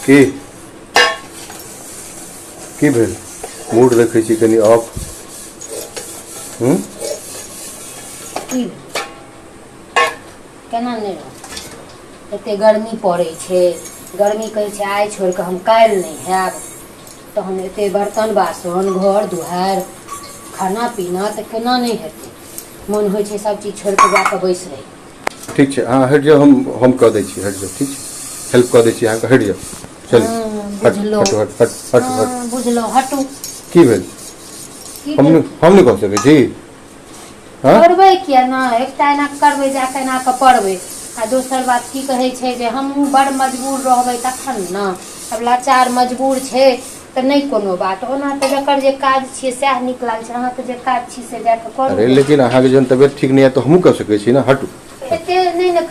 की की भेल मूड देखै छी कनि ऑफ हूँ की केना नहि रहत एते गर्मी पड़ै छै गर्मी कहै छै आइ छोड़ि कऽ हम काल्हि नहि हैब तहन एते बर्तन बासन घर दुआरि खाना पीना तऽ केना नहि हेतै मोन होइ छै सब चीज छोड़ि कऽ जा कऽ बैस रही ठीक छै अहाँ हटि जाउ हम हम कऽ दै छी हटि जाउ ठीक छै हेल्प कऽ दै छी अहाँके हटि जाउ चलू हट बुझलहुँ हट हट हट हट हट हँ, बुझलहुँ हटू की भेल की हम भेल? नहि हम नहि कऽ सकै छी हँ करबै किया नहि एकटा एना करबै जा कऽ एना कऽ पड़बै आ दोसर बात की कहै छै जे हमहूँ बड़ मजबूर रहबै तखन ने आब लाचार मजबूर छै तऽ नहि कोनो बात ओना तऽ जकर जे काज छियै सएह नीक लागै छै अहाँके जे काज छी से जा कऽ करू अरे लेकिन अहाँके जहन तबियत ठीक नहि यऽ तऽ हमहूँ कऽ सकै छी ने हटू एते नहि ने।